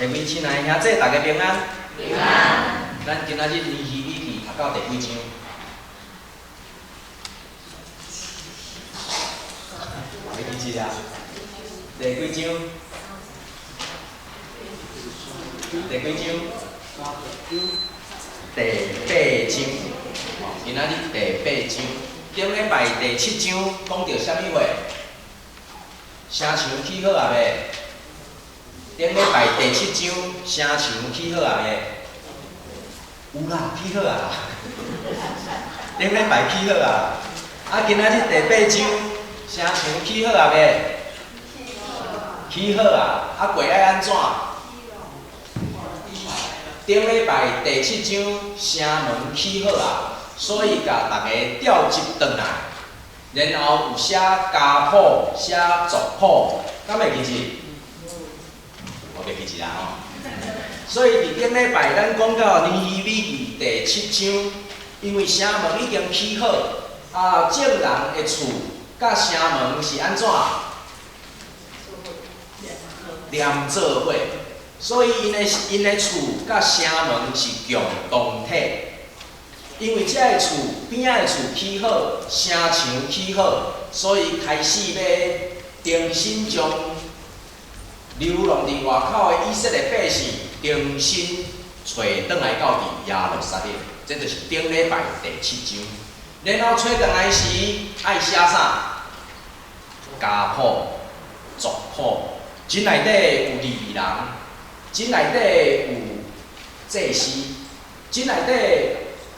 各位親愛的兄姊，大家平安。平安。咱今仔日尼希米記讀到第幾章？會記得啊？第幾章？第幾章？第八章。今仔日第八章，頂禮拜第七章講著啥物話？城牆起好啊未？頂禮拜第七章，城牆起好啊未？有啦，起好啊啦。頂禮拜起好啊。啊，今仔日第八章，城牆起好啊未？起好啊。啊，過愛按怎？頂禮拜第七章，城門起好啊，所以共逐家調集轉來，然後有寫家譜、寫族譜，敢會記得？無袂記得啦吼。所以佇頂禮拜咱講到尼希米記第七章，因為城門已經起好，啊，眾人的厝佮城門是按怎？連做伙，所以𪜶的厝佮城門是共同體。因為這个厝邊仔的厝起好，城牆起好，所以開始欲重新將流浪佇外口的以色列百姓重新揣轉來到佇耶路撒冷，這就是頂禮拜第七章。然後揣轉來時，愛寫啥？家譜、族譜，這內底有利未人，這內底有祭司，這內底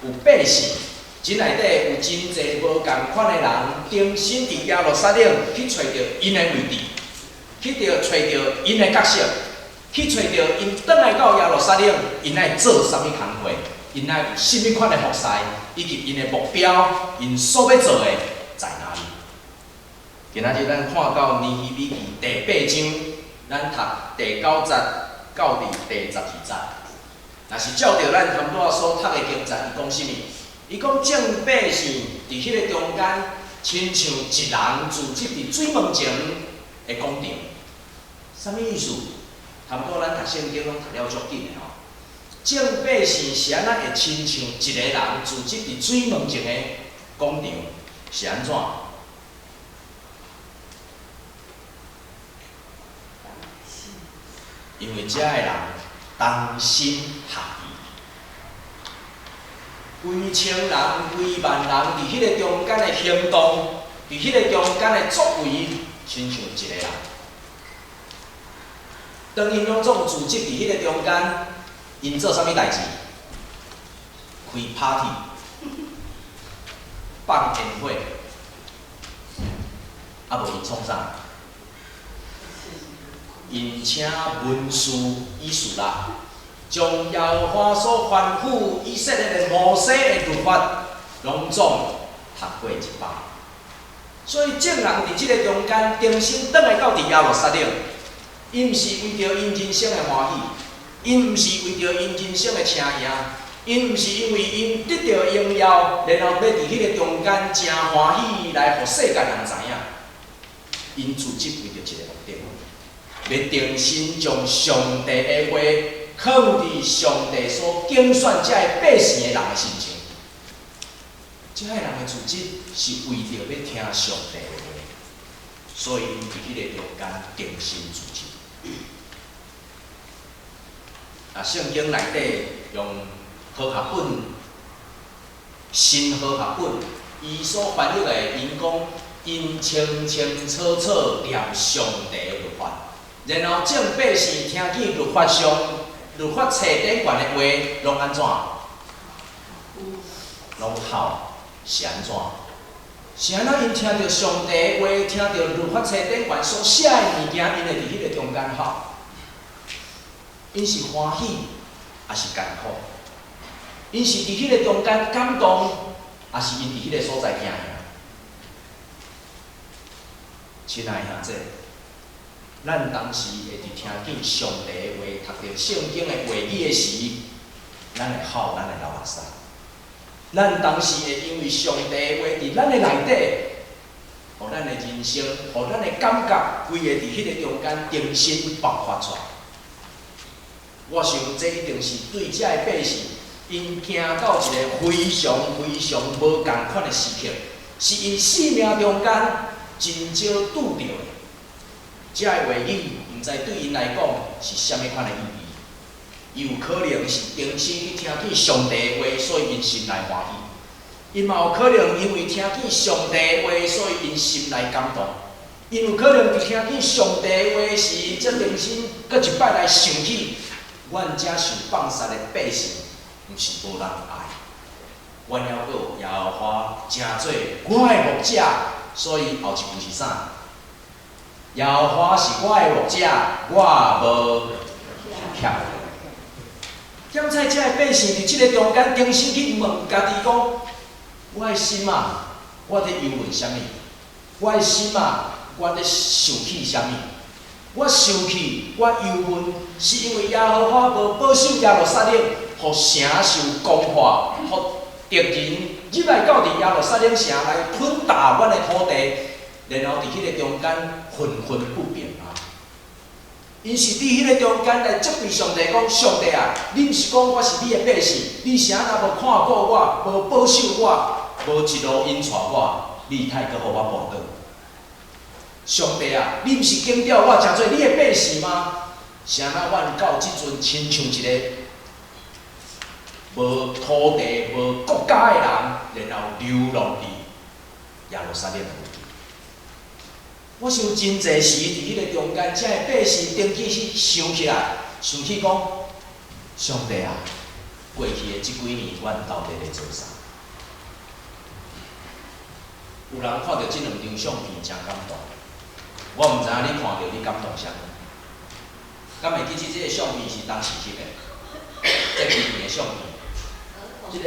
有百姓，這內底有真濟無仝款的人，重新佇耶路撒冷去揣著𪜶的位置，去著揣著𪜶的角色，去揣著𪜶轉來到耶路撒冷，𪜶愛做啥物工課，𪜶愛有啥物款的服侍，以及𪜶的目標，𪜶所欲做的在哪裡？今仔日咱看到尼希米記第八章，咱讀第九節到佇第12節。若是照著咱頭拄仔所讀的經節，伊講啥物？伊講眾百姓佇彼个中間，親像一人聚集佇水門前的廣場。啥物意思？頭拄咱讀聖經攏讀了足緊的吼。眾百姓是按怎會親像一個人聚集佇水門前的廣場？是按怎？因為遮的人同心合意，幾千人、幾萬人佇彼个中間的行動，佇彼个中間的作為，親像一個人。當𪜶攏總聚集佇彼个中間，𪜶做啥物代誌？開 party，放煙火，啊無𪜶創啥？𪜶請文士以斯拉，將耶和華所吩咐以色列的摩西的律法，攏總讀過一擺。所以眾人佇這个中間，重新轉來到佇耶路撒冷，𪜶毋是為著𪜶人生的歡喜，𪜶毋是為著𪜶人生的車贏，𪜶毋是因為𪜶得著榮耀，然後欲佇彼个中間誠歡喜來予世界人知影。𪜶聚集為著一个目的，欲重新將上帝的話囥佇上帝所揀選這个百姓的人的身上。這个人的聚集是為著欲聽上帝的話，所以𪜶佇彼个中間重新聚集。啊，聖經內底用和合本、新和合本，伊所翻譯的，𪜶講𪜶清清楚楚念上帝的律法，然後眾百姓聽見律法上、律法冊頂懸的話，攏按怎？攏哭，是按怎？是按怎？𪜶聽著上帝的話，聽著律法冊頂懸所寫的物件，𪜶會佇彼个中間哭。𪜶是歡喜，抑是艱苦？𪜶是佇彼个中間感動，抑是𪜶佇彼个所在驚嚇？親愛兄姊，咱當時會佇聽見上帝的話，讀著聖經的話語的時，咱會哭，咱會流目屎。咱當時會因為上帝的話佇咱的內底，予咱的人生，予咱的感覺，規个佇彼个中間重新爆發出來。我想這一定是對這个百姓，𪜶行到一个非常非常無仝款的時刻，是𪜶生命中間真少拄著的。這个話語，毋知對𪜶來講是啥物款的意義。有可能是重新去聽見上帝的話，所以𪜶心內歡喜；𪜶嘛有可能因為聽見上帝的話，所以𪜶心內感動。𪜶有可能佇聽見上帝的話時，才重新閣一擺來想起，阮遮受放殺的百姓，毋是無人愛。阮猶閣有耶和華成做我的牧者，所以後一句是啥？耶和華是我的牧者，我無欠。點解這个百姓佇這个中間重新去問家己講：我的心啊，我佇憂慮啥物？我的心啊，我佇想起啥物？我想起，我憂悶，是因為耶和華無保守耶路撒冷，予城受攻破，予敵人入來到佇耶路撒冷城來吞打阮的土地，然後佇彼个中間憤憤不平啊！𪜶是佇彼个中間來責備上帝講：上帝啊，你毋是講我是你的百姓，你啥若無看顧我，無保守我，無一路引帶我，你太閣予我跋倒？上帝啊，你毋是揀召我成做你的百姓嗎？啥若阮到這陣親像一個無土地、無國家的人，然後流浪佇耶路撒冷的附近。我想真濟時佇彼个中間，這个百姓定去去想起來，想起講：上帝啊，過去的這幾年，阮到底咧做啥？有人看著這兩張相片誠感動，我毋知影你看著你感動啥物？敢會記起這个相片是當時翕的？這幾年的相片，這个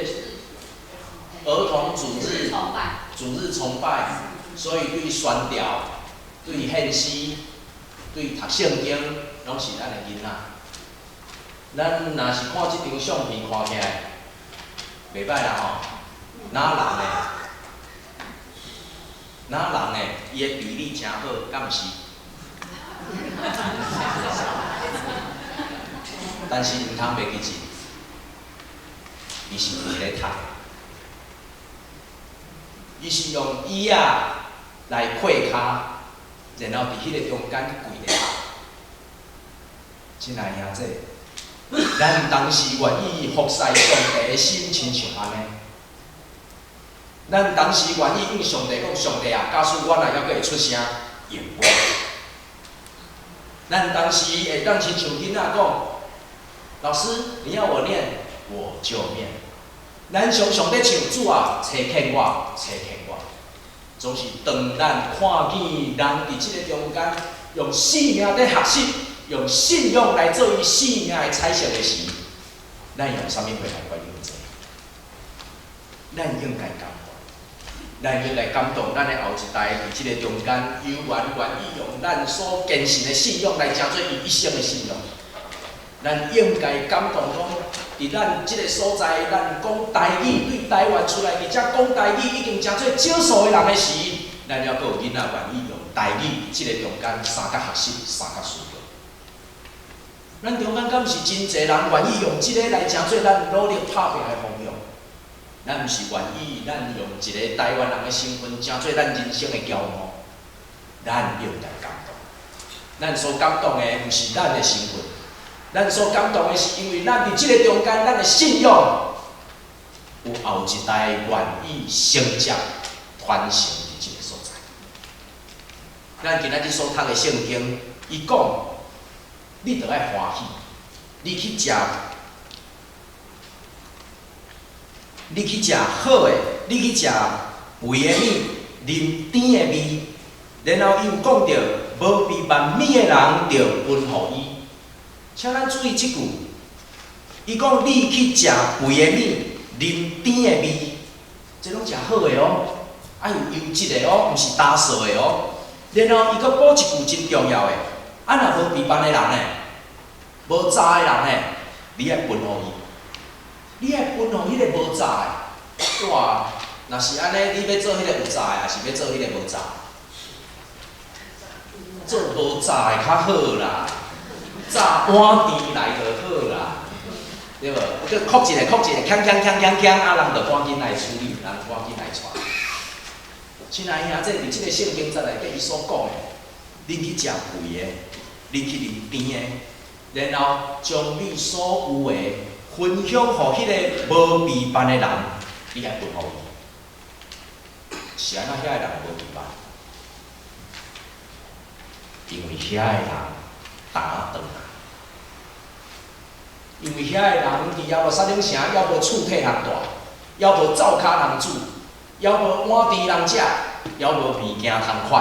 兒童主日崇拜，所以對宣教、對獻詩、對讀聖經，攏是咱的囡仔。咱若是看這張相片，看起來袂䆀啦吼，哪人的？哪人的？伊的比例誠好，敢毋是？但是毋通袂記住，伊是跪咧讀，伊是用椅仔來跪跤，然後佇彼个中間跪咧讀。親愛兄弟，咱當時願意服侍上帝的心，親像按呢？咱當時願意向上帝講：上帝啊，假使我若猶閣會出聲，用我。咱當時會當親像囡仔講：老師，你要我念，我就念。咱常常咧唱主啊，差遣我，差遣我。總是當咱看見人佇這个中間用生命佇學習，用信仰來做伊生命的彩色的時，咱用啥物話來回應這？咱應該感動，咱應該感動咱的後一代佇這个中間，猶原願意用咱所堅信的信仰來成做伊一生的信仰。咱應該感動講，佇咱這个所在，咱講台語對台灣出來，佇遮講台語已經成做少數的人的時，咱猶閣有囡仔願意用台語佇這个中間相佮學習、相佮思考。咱中間敢毋是真濟人願意用這个來成做咱努力拍拚的方向？咱毋是願意，咱用一个台灣人的身份，成做咱人生的驕傲。咱應該感動。咱所感動的毋是咱的身份，咱所感動的是因為咱佇這个中間，咱的信仰有後一代願意承接傳承佇這个所在。咱今仔日所讀的聖經，伊講，你著愛歡喜，你去食。你去食好的，你去食肥的物，啉甜的味，然後伊有講著無備萬物的人，著分予伊。請咱注意這句，伊講你去食肥的物，啉甜的味，這攏食好的哦，愛有優質的哦，毋是焦臊的哦。然後伊閣補一句真重要的，啊若無備辦的人呢，無紮的人呢，你愛分予伊。你愛分予彼个無紮的，哇！若是按呢，你欲做彼個有紮的，抑是欲做彼個無紮？做無紮的較好啦，紮早碗甜來就好啦，對無？閣哭一下，哭一下，鏘鏘鏘鏘鏘，啊，人就趕緊來處理，人趕緊來帶。親愛兄弟，佇這个聖經節內底，伊所講的，恁去食肥的，恁去啉甜的，然後將你所有的分享予彼个無備辦的人，你愛分予伊。是按怎遐个人無備辦？因為遐个人焦轉來，因為遐个人佇耶路撒冷城，猶無厝體通蹛，猶無灶跤通煮，猶無碗甜通食，猶無物件通款，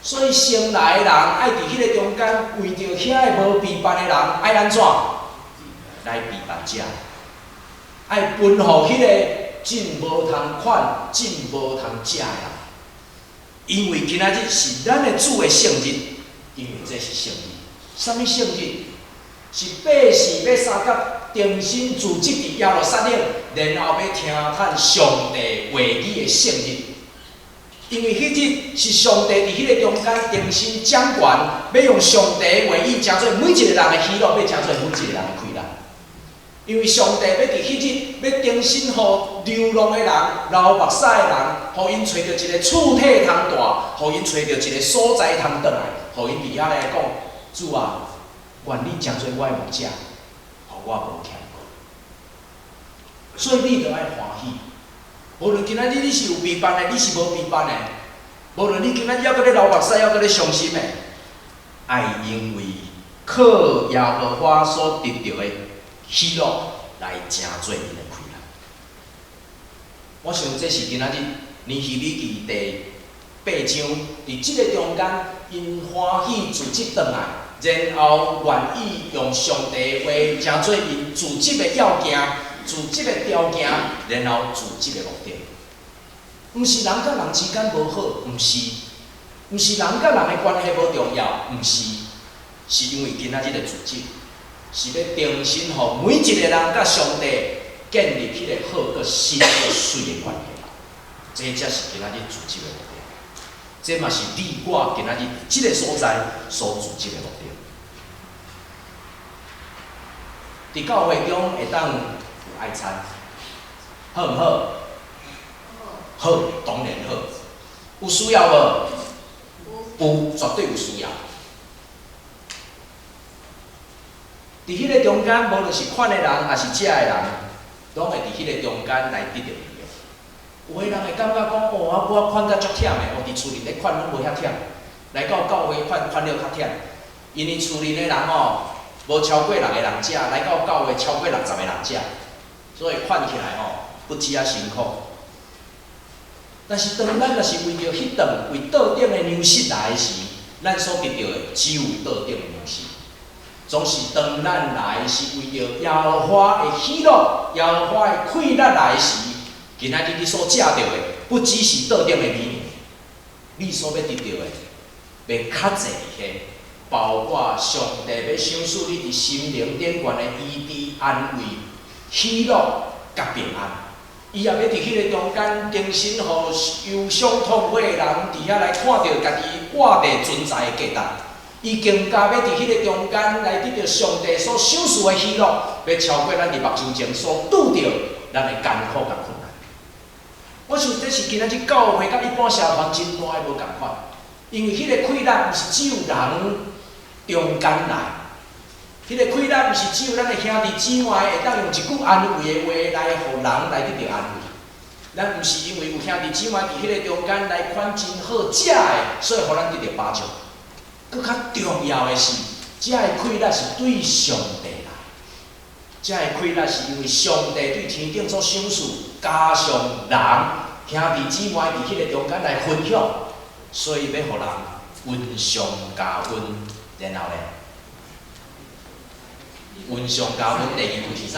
所以先來的人愛佇彼个中間，為著遐个無備辦的人，愛按怎？來備辦食，愛分予彼个真無通款、真無通食的人。因為今仔日是咱的主的聖日，因為這是聖日。啥物聖日？是百姓欲相佮重新聚集佇耶路撒冷，然後欲聽嘆上帝話語的聖日。因為彼日是上帝佇彼个中間重新掌權，欲用上帝的話語，成做每一個人的喜樂，欲成做每一個人的快樂。因為上帝欲佇彼日欲重新予流浪的人、流目屎的人，予𪜶揣著一个厝體通蹛，予𪜶揣著一个所在通轉來，予𪜶佇遐來講：主啊，願你成做我的牧者，予我無欠過。所以你著愛歡喜。無論今仔日你是有備辦的，你是無備辦的，無論你今仔日猶閣咧流目屎，猶閣咧傷心的，愛因為靠耶和華所得著的喜樂來成做𪜶的快樂。我想這是今仔日尼希米記第八章，佇這个中間，𪜶歡喜組織轉來，然後願意用上帝的話成做𪜶組織的要件、組織的條件，然後組織的目的。毋是人佮人之間無好，毋是，毋是人佮人的關係無重要，毋是，是因為今仔日的組織是欲重新予每一个人佮上帝建立彼个好、閣新、閣媠的關係。這才是今仔日組織的目的。這嘛是你我今仔日佇這个所在所組織的目的。佇教會中會當有愛餐，好毋好？好，當然好。有需要無？有，絕對有需要。佇彼个中間，無論是款的人，抑是食的人，攏會佇彼个中間來得著營養。有的人會感覺講，哦，我款甲足忝的，我佇厝裡咧款攏無遐忝，來到教會款款了較忝。因為厝裡的人吼，無超過六個人食，來到教會超過60個人食，所以款起來吼，不止仔辛苦。但是當咱若是為著彼頓為桌頂的糧食來的時，咱所得著的只有桌頂的糧食。總是當咱來是為著耶和華的喜樂、耶和華的快樂來時，今仔日你所食著的，不只是桌頂的米糧，你所欲得著的，欲較濟彼，包括上帝欲賞賜你佇心靈頂懸的醫治、安慰、喜樂佮平安。伊也欲佇彼个中間重新予憂傷痛苦的人佇遐來看著家己活佇存在的價值。伊更加欲佇彼个中間來得著上帝所賞賜的喜樂，欲超過咱佇目睭前所拄著咱的艱苦佮困難。我想這是今仔日教會佮一般社團真大的無仝款，因為彼个快樂毋是只有人中間來，彼个快樂毋是只有咱的兄弟姊妹會當用一句安慰的話來予人來得著安慰。咱毋是因為有兄弟姊妹佇彼个中間來款真好食的，所以予咱得著飽足。閣較重要的是，這个快樂是對上帝來，這个快樂是因為上帝對天頂所賞賜，加上人兄弟姊妹佇彼個中間來分享，所以欲予人恩上加恩，然後呢？恩上加恩，第二句是啥？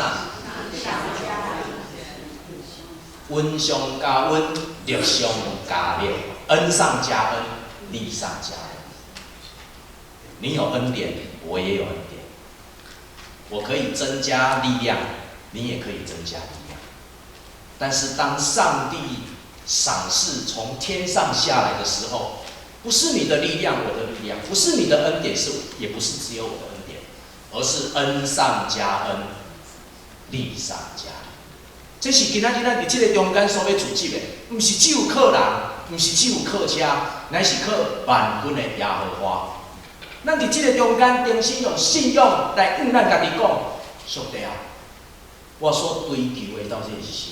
恩上加恩，力上加力，恩上加恩，力上加力。你有恩典，我也有恩典。我可以增加力量，你也可以增加力量。但是當上帝賞賜從天上下來的時候，不是你的力量，我的力量，不是你的恩典，是也不是只有我的恩典。而是恩上加恩，利上加利。這是今仔日咱佇這个中間所欲組織的，毋是只有靠人，毋是只有靠車，乃是靠萬軍的耶和華。咱佇這个中間，重新用信仰來向咱家己講：上帝啊，我所追求的到底是啥？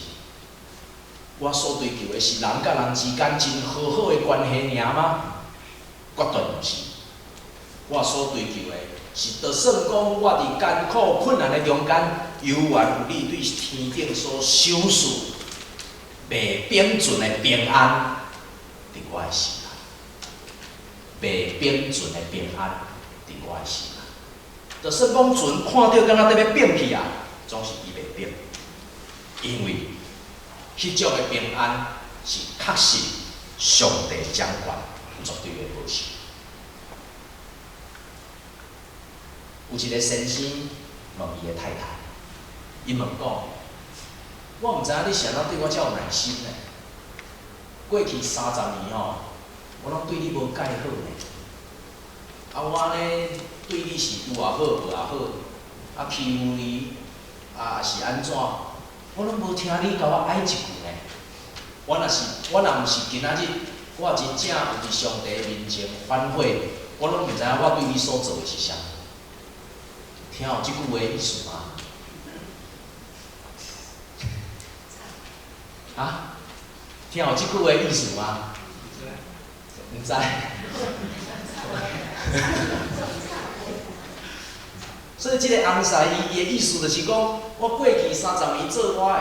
我所追求的是人佮人之間真和好的關係爾嗎？絕對毋是。我所追求的是，就算講我佇艱苦困難的中間，猶原有你對天頂所賞賜袂變盡的平安，佇我的心內，袂變盡的平安，佇我的心內。就算講船看著敢若佇欲變去啊，總是伊袂變，因為彼種的平安是確實上帝掌權絕對的保守。有一个先生問伊的太太，伊問講：我毋知影你是按怎對我遮有耐心呢？過去30年吼，我攏對你無蓋好呢。啊，我呢對你是有也好，無也好，啊欺負你，啊是按怎？我攏無聽你共我哀一句呢。我若是我若毋是今仔日，我真正有佇上帝面前反悔，我攏毋知影我對你所做的是啥。聽有這句話意思嗎？啊？聽有這句話意思嗎？毋知。所以這個翁婿伊伊的意思就是講，我過去30年做我的，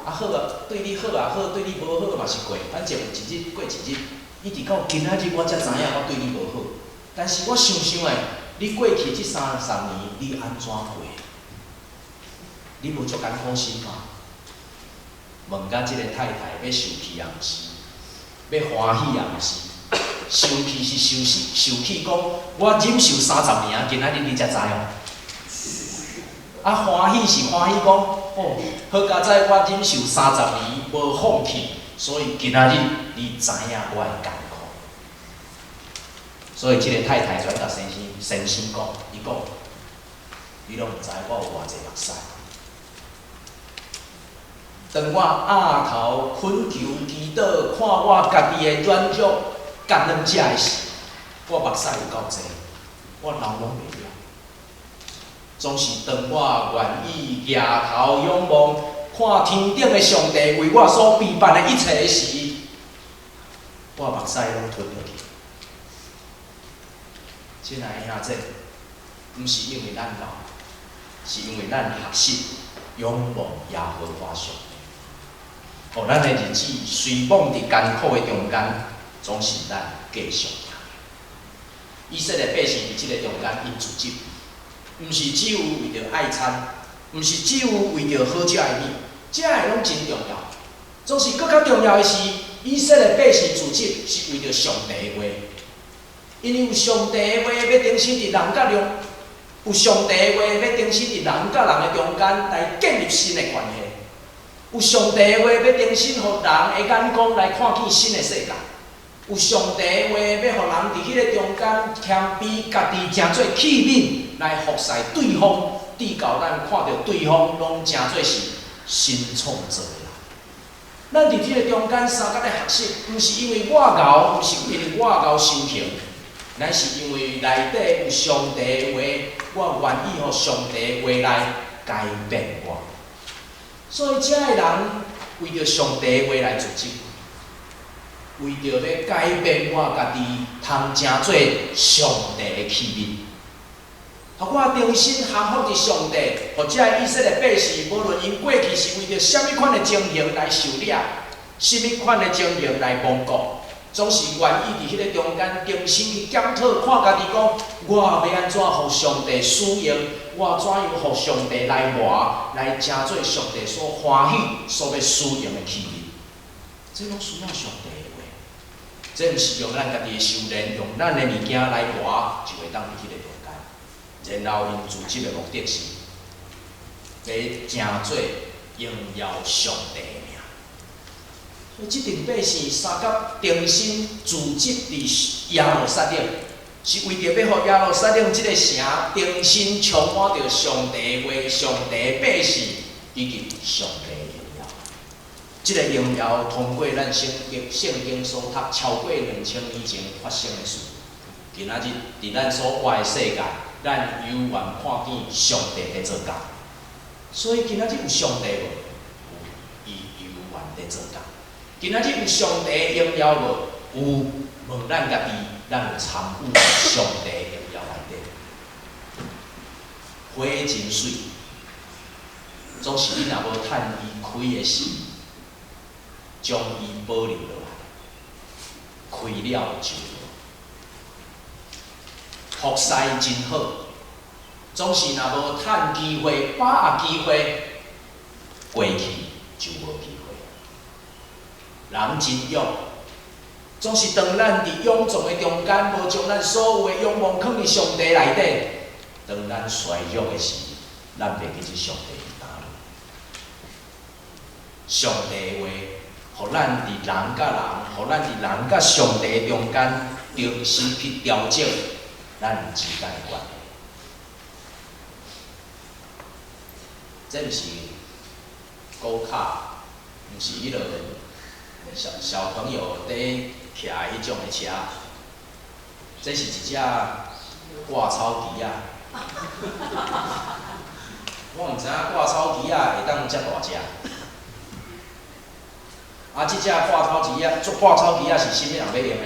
啊好啊，對你好也好，對你無好嘛是過，反正有一日過一日，一直到今仔日我才知影我對你無好。但是我想想的，你過去這30年你按怎過？你無足艱苦心嗎？問甲這個太太欲受氣也毋是，欲歡喜也毋是。受氣是受氣，受氣講我忍受30年啊，今仔日你才知哦。啊，歡喜是歡喜講，哦，好佳哉，我忍受30年無放棄，所以今仔日你知影我的艱苦。所以這个太太轉共先生先生講，伊講，你攏毋知我有偌濟目屎。當我額頭懇求祈禱，看我家己的軟弱甲軟食的時，我目屎有夠濟，我流攏袂了。總是當我願意舉頭仰望，看天頂的上帝為我所備辦的一切的時，我目屎攏吞落去。親愛的兄弟，毋是因為咱老，是因為咱學習仰望耶和華上帝。予咱的日子雖罔佇艱苦的中間，總是咱繼續行。以色列百姓佇這个中間，𪜶組織，毋是只有為著愛餐，毋是只有為著好食的物，這个攏真重要。總是閣較重要的是，以色列百姓組織是為著上帝的話，因為有上帝的話欲重新佇人佮人，有上帝的話欲重新佇人佮人的中間來建立新的關係。有上帝的話欲重新予人的眼光來看見新的世界，有上帝的話欲予人佇彼个中間謙卑，家己成做器皿來服侍對方，直到咱看著對方攏成做是新創造的人。咱佇這个中間相共咧學習，毋是因為我𠢕，毋是因為我𠢕修行，乃是因為內底有上帝的話，我願意予上帝的話來改變我。所以，遮的人為著上帝的話來組織，為著欲改變我家己，通成做上帝的器皿，予我重新降服佇上帝，予遮的以色列百姓，無論𪜶過去是為著啥物款的情形來受掠，啥物款的情形來亡國，總是願意佇彼个中間重新去檢討，看家己講，我欲按怎予上帝使用，我怎樣予上帝來磨，來成做上帝所歡喜、所欲使用的器皿。這攏需要上帝的話，這毋是用咱家己的修煉，用咱的物件來磨，就會當佇彼個中間。然後，𪜶組織的目的是，欲成做榮耀上帝的名。所以，這陣百姓相佮重新組織佇耶路撒冷，是為著欲予耶路撒冷這个城重新充滿著上帝話、上帝百姓以及上帝榮耀。這个榮耀通過咱聖經聖經所讀超過2000年前發生的事，今仔日佇咱所活的世界，咱猶原看見上帝佇做工。所以今仔日有上帝無？有，伊猶原佇做工。今仔日有上帝榮耀無？有，問咱家己，咱有參與上帝榮耀內底。花真媠，總是你若無趁伊開的時，將伊保留落來，開了就無。服侍真好，總是若無趁機會，把握機會，過去就無機會。人真勇，總是當咱佇勇壯的中間，無將咱所有的勇望囥佇上帝內底，當咱衰弱的時，咱袂記得上帝佇佗落。上帝的話，予咱佇人佮人，予咱佇人佮上帝中間，重新去調整咱之間的關係。這毋是高卡，毋是彼落小小朋友佇騎的彼種的車，這是一隻割草機仔。我毋知影割草機仔會當遮大隻。啊，這隻割草機仔，做割草機仔是啥物人欲用的？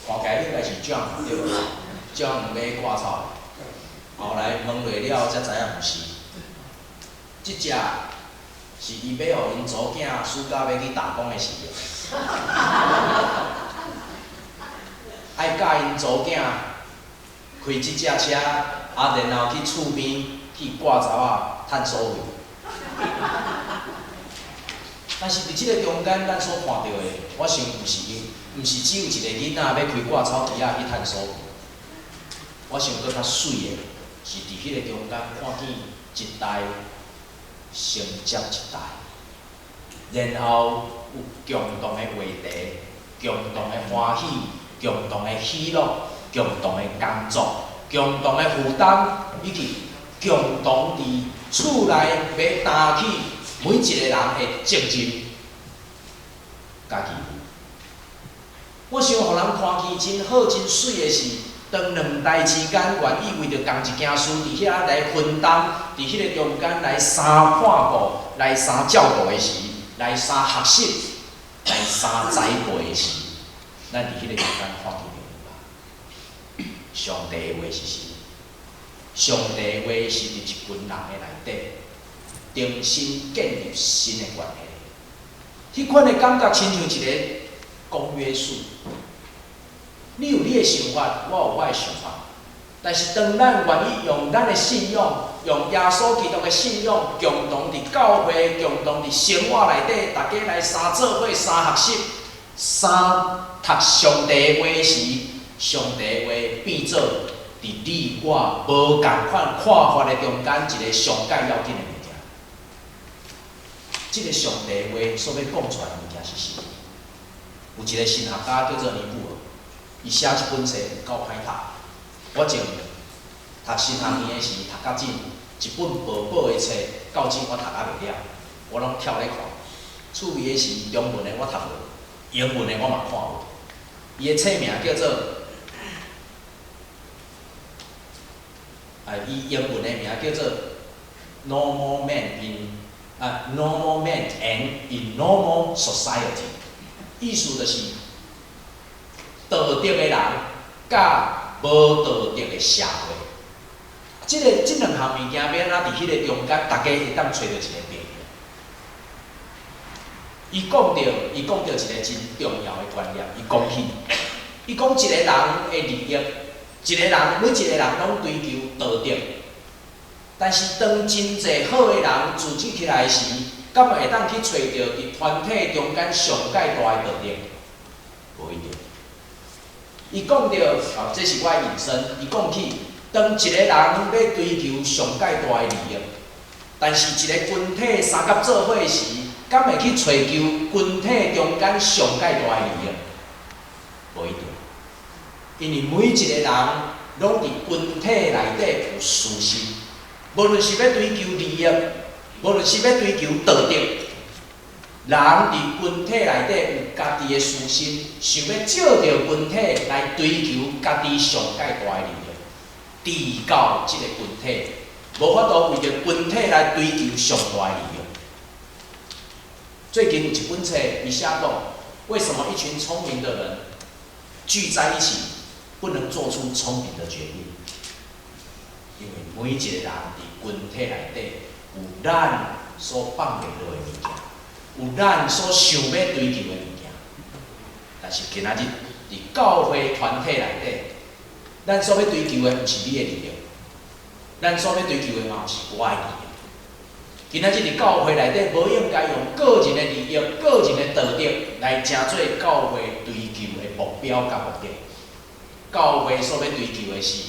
看起來應該是蔣對無？蔣欲割草，後來問落了才知影毋是。這隻是伊欲予𪜶查某囝暑假欲去打工的時陣，愛教𪜶查某囝開這隻車，啊，然後去厝邊去割草仔，趁所費。但是佇這个中間，咱所看著的，我想毋是伊，毋是只有一个囡仔欲開割草機仔去趁所費。我想閣較媠的，是佇彼个中間看見一代承接一代，然後有共同的話題、共同的歡喜、共同的喜樂、共同的工作、共同的負擔，以及共同佇厝內欲擔起每一个人的責任，佮義務。我想予人看見真好、真媠的是，當兩代之間願意為著仝一件事佇遐來分擔，佇彼个中間來相看顧、來相照顧的時，來相學習、來相栽培的時，咱佇彼个中間看見著有上帝的話是啥？上帝的話是佇一群人的內底，重新建立新的關係。彼款的感覺親像一个公約數。你有你的想法，我有我的想法。但是當咱願意用咱的信仰，用耶穌基督的信仰，共同佇教會，共同佇生活內底，大家來相做伙、相學習、相讀上帝的話時，上帝的話變做佇你我無仝款看法的中間一个上蓋要緊的物件。這个上帝的話所欲講出來的物件是啥？有一个神學家叫做尼布爾，伊寫這本冊有夠歹讀。我前讀神學院的時讀甲真，一本薄薄的冊，到今我讀猶袂了，我攏跳咧看。趣味的是中文的我讀無，英文的我嘛看無。伊的冊名叫做，啊，伊英文的名叫做《Normal Man in》啊，《Normal Man and in Normal Society》，意思就是道德的人佮無道德的社會。這个這兩項物件欲按怎佇彼个中間，大家會當揣著一個平衡。伊講著一个真重要的觀念，伊講起，伊講一個人的利益，一個人每一個人攏追求道德，但是當真濟好的人組織起來時，敢會當去揣著佇團體中間上蓋大的道德？無一定。伊講著，哦，這是我的引申。伊講起，當一個人欲追求上蓋大的利益，但是一個群體相佮做伙時，敢會去揣求群體中間上蓋大的利益？無一定，因為每一个人攏佇群體內底有私心，無論是欲追求利益，無論是欲追求道德，人佇群體內底有家己的私心，想欲藉著群體來追求家己上蓋大的利益，直到這个群體無法度為著群體來追求上大的利益。最近有一本冊，伊寫講，為什麼一群聰明的人聚在一起，不能做出聰明的決定？因為每一個人佇群體內底有咱所放袂落的物件，有咱所想欲追求的物件。但是今仔日佇教會團體內底，咱所欲追求的毋是你的利益，咱所欲追求的嘛毋是我的利益。今仔日佇教會內底，無應該用個人的利益、個人的道德來成做教會追求的目標佮目的。教會所欲追求的是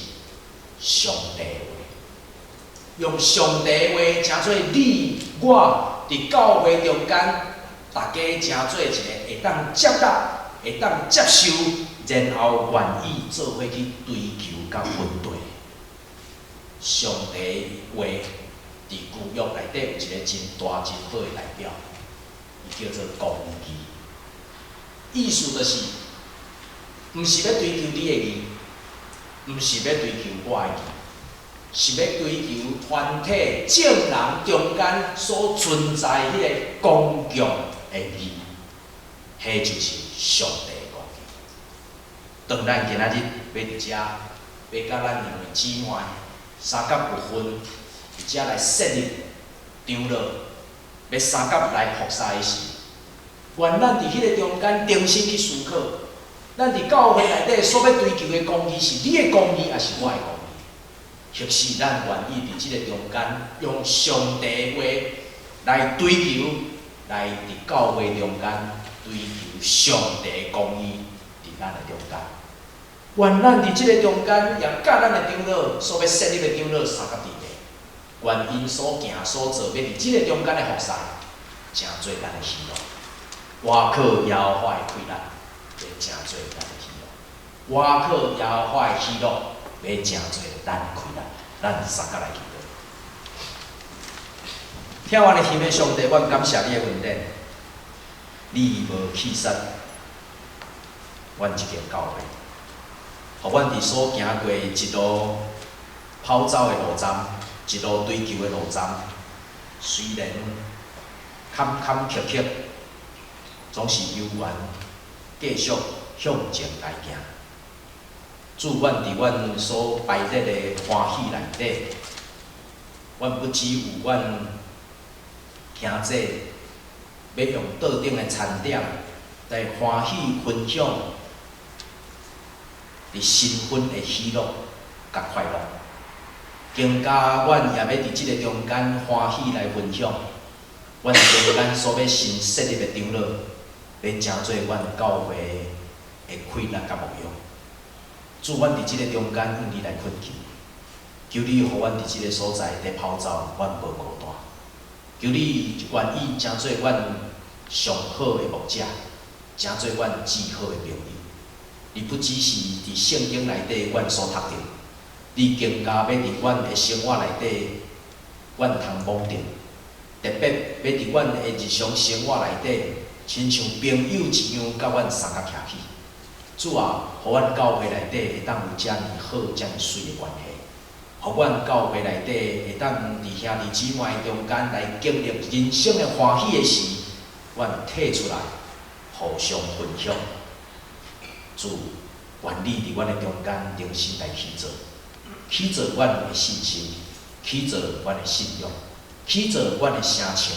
上帝話，用上帝話成做你我佇教會中間，大家成做一個會當接納、會當接受，然後願意做伙去追求佮分擔。上帝話佇舊約內底有一个真大真好的代表，伊叫做公義。意思就是，毋是欲追求你的義，毋是欲追求我的義，是欲追求團體眾人中間所存在彼个公共的義，彼就是上帝的公義。當咱今仔日欲佇遮，欲佮咱兩位姊妹相佮有份佇遮來設立長老，欲相佮來服侍的時，願咱佇彼个中間重新去思考，咱佇教會內底所欲追求的公義是你的公義，抑是我的公義？或是咱願意佇這个中間用上帝話來追求，來佇教會中間追求上帝公義佇咱的中間。願咱佇這个中間，也佮咱的長老所欲設立的長老相佮佇咧，願𪜶所行所做，欲佇這个中間的服侍，成做咱的喜樂。倚靠耶和華的氣力，欲成做咱的喜樂；倚靠耶和華的喜樂，欲成做咱的氣力。咱相佮來祈禱。疼阮的天父上帝，阮感謝你的恩典，你無棄殺阮這間教會，予阮佇所行過一路跑走的路站，一路追求的路站，雖然坎坎坷坷，總是猶原繼續向前來行。主，阮佇阮所排列的歡喜內底，阮不只有阮兄弟欲用桌頂的餐點來歡喜分享，佇新婚的喜樂佮快樂，更加阮也欲佇這个中間歡喜來分享，阮中間所欲新設立的長老，欲成做阮教會的氣力佮牧養。主，阮佇這个中間向你來懇求，求你予阮佇這个所在佇跑走，阮無孤單。求你願意成做阮上好的牧者，成做阮至好的朋友。你不只是佇聖經內底阮所讀著，你更加欲佇阮的生活內底，阮通摸著。特別欲佇阮的日常生活內底，親像朋友一樣，佮阮相佮徛起。主啊，予阮教會內底會當有遮爾好、遮爾媠的關係，予阮教會內底會當佇兄弟姊妹中間來經歷人生的歡喜的時，阮提出來互相分享。主，願你佇阮的中間重新來起造，起造阮的信心，起造阮的信仰，起造阮的城牆，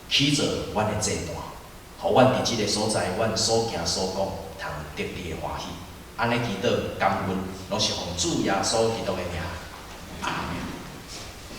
起造阮的祭壇，予阮佇這个所在，阮所行所講，通得你的歡喜。按呢祈禱感恩，攏是奉主耶穌基督的名。阿們。